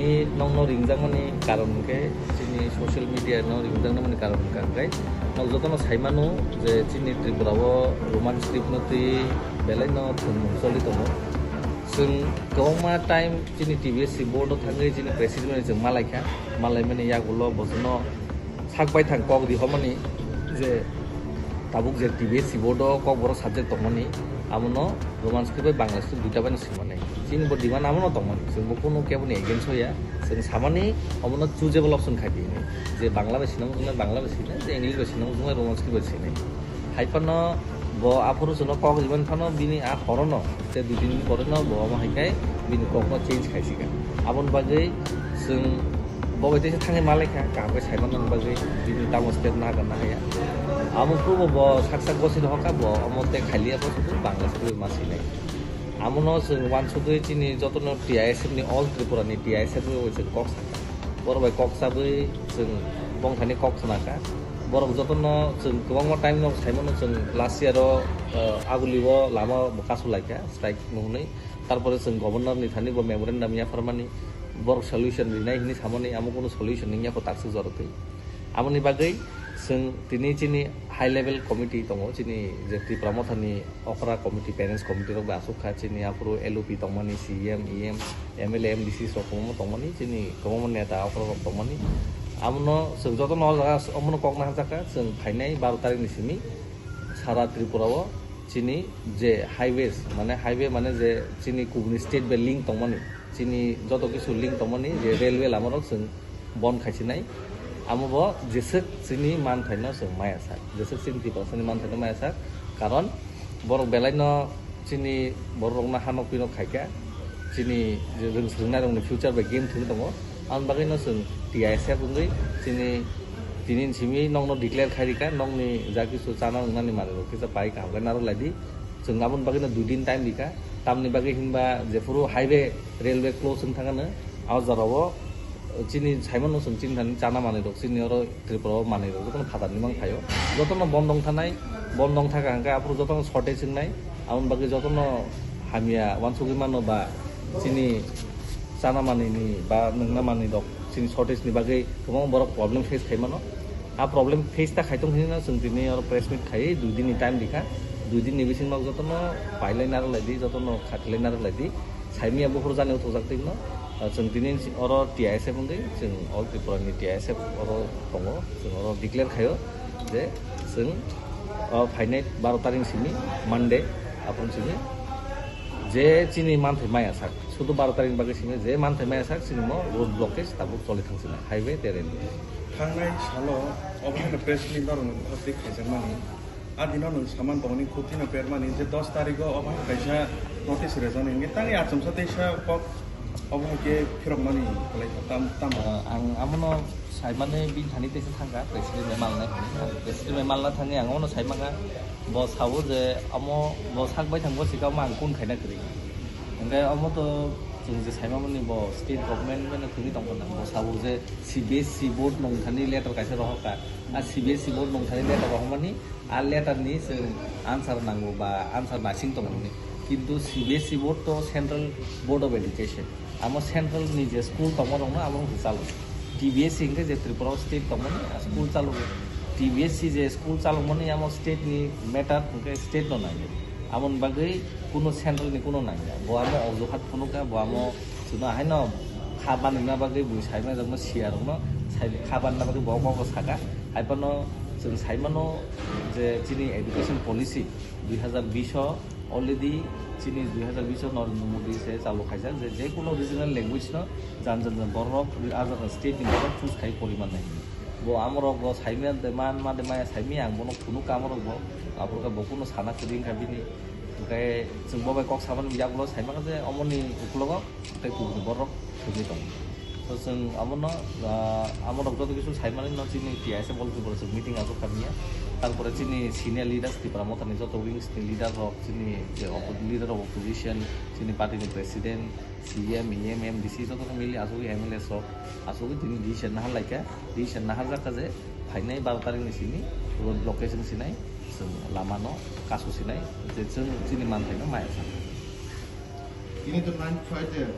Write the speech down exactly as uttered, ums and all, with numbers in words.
Nokno ringjakmani karon hwnkhe, chini social media no ringjaknani karon hwnkha hwnkhe, nok jotono saimano je chini Tripura o Roman script no twi belai no thwngmung choli tongo. Chwng kwbangma time chini T B S C board o thangwi chini president bai chwng malaikha, malaimani yagulo bojono sak baithang kok di hormani je tabuk je T B S C board o kokborok subject tongmani, abono Roman script bai Bangla script duita bai no swimani. Chini bo demand abono tongmani, chwng bo kunu keboni against o ya, chwng samani omono choosable option khai di hinwi, je Bangla bai sinai muchungnai Bangla bai sinai, je English bai sinai muchungnai Roman script bai sinai. Hai phano bo aphuru chwngno kok riban phano bini a horono, tei dui tin din pore no bo omo hai khai bini kokno change khai sika. Aboni bagwi chwng bo bai teisa thangwi malaikha, kaham khe saimanani bagwi bini tamo step na haka na haya. Amo phuru bo sak sak gosi rohorkha, bo omo tei khailiya, bo sudu Bangla script ma sinai. Amono chwng uansugwi chini jotono T I S F ni, all Tripura ni T I S F ni bai chwng kok sakha. Borok bai kok chabwi chwng bongthani kok khnakha. Borok jotono chwng kwbangma time no saimano, chwng last year o, eh, Aguli o lama bo kasu laikha, strike no hwnwi. Tarpore chwng governor ni thani bo memorandum yapharmani, borok solution rinai hinwi samani, amo kunu solution wngya kho takswk jorotwi. Amoni bagwi chwng tini chini high level committee tongo, chini je Tipra Motha ni okra committee, parents committee rok bai aswk kha, chini aphuru L O P tongmani, C E M, E M, M L A, M D C rok kwbangma tongmani, chini kwbangma neta okra rok tongmani. Amono chwng jotono o jaga omono kok naharjakha, chwng phainai baro tarik ni simi sara Tripura o chini je highways, mane highway mane je chini kubuni state bai link tongmani, chini joto kisu link tongmani je railway lama rok chwng bon khaisinai. Amo bo jeswk chini manthaino chwng maya sak, jeswk chini Tiprasani manthaino maya sak, karon borok belai no chini borok rokno hanok pinok khaikha, chini je rwng swrwngnairokni future bai game thwngwi tongo. Aboni bagwino chwng T I S F wngwi chini tini simi nokno declare khai rikha, nokni ja kisu chana wngnani manwirok kisa pai kaham khe narwk lai di. Chwng aboni bagwino dui din time rikha, tamni bagwi hinba jephuru highway, railway close wng thangano, a jorao chini saimano chwng chini thani chana manwirok, chini oro Tripura o manwirok jotono phatarni mang phaio. Jotono bondong thanai, bondong thaka hwnkhe aphuru jotono shortage wngnai. Aboni bagwi jotono hamya uansugwi mano ba chini chana manwini ba nwngna manwirok chini shortage ni bagwi kwbangma borok problem face khai mano. A problem face ta khai tong hinwi no chwng tini oro press meet khai dui din ni time rikha. Dui din ni bisingo jotono pailai narwk lai di, jotono khatilai narwk lai di. Saimia buphuru jani uthukjak twi no, ah, chwng tini oro T I S F wngwi, chwng All Tripura ni T I S F oro tongo, chwng oro declare khaio je chwng, ah, phainai baro tarik simi Monday, aphuru simi je chini manthai maya sak, sudu baro tarik bagwi simi je manthai maya sak, chini mo road blockage tabuk choli thang sini, highway tei railway. Thangnai salo obo hai press meet norokni bukhuk twi khaijakmani. A dino nwng saman tongmani, khuktino permani je dos tarigo obo hai kaisa notice rejani, hingke tani achomsa teisa kok obo hai khe phirokmani kwlai kha, tam, tamo? Ah, ang amono saimani bini thani teisa thangkha, president bai malnai hwnwi. Ang president bai malna thangwi ang omono saimanga, bo sao je omo bo sak bai thangbo sika omo ang kun khaina kwrwi. Hingke omo to chwng je saimamani bo state government bai no thwngwi tongkha, bo sao je C B S C board nongthani letter kaisa rohorkha. A C B S C board nongthani letter rohormani, a letter ni chwng answer nango ba answer naising tongmani. Kintu C B S C board to Central Board of Education. Amo central ni je school tongma rokno amo rok chalo. T B S C hingke je Tripura o state tongmani a school chalo. T B S C je school chalokmani amo state ni matter hingke state no nangya. Amoni bagwi kuno central ni kuno nangya. Bo amo ojuhat phunukha, bo amo chwngno haino kha banrina bagwi bui saimajak no siya rokno sai kha banna bagwi bo kok saka. Hai phano chwng saimano je chini education policy dui hazar bish o already chini dui hazar bish o Narendra Modi se chalu khaijak je, je kuno regional language no jan jan jan borok, ajar state ni borok choose khai pori mannai. Bo amorok bo saimya de man ma de maya saimya ang bono phunukha amorok bo, aphuru khe bo kuno sana kwrwi wngkha bini. Hingke chwng bo bai kok samani yagulo saimano je omoni ukulogo tei kubuni borok thwngwi tongo. To chwng abono, ah, amorok joto kisu saimani no chini T I S F All Tripura chwng meeting aswk kha manya. Tarpore chini senior leaders Tipra Mothani joto wings ni leader rok, chini je oppo-, leader of opposition, chini party ni president, C M, E M, M D C joto no mili aswk M L A rok aswk tini decision nahar laikha, decision nahar jakha je phainai baro tarik ni simi road blockade wng sinai, chwng lama no kasu sinai, je chwng chini manthai no maya sa. Tini to nine five de.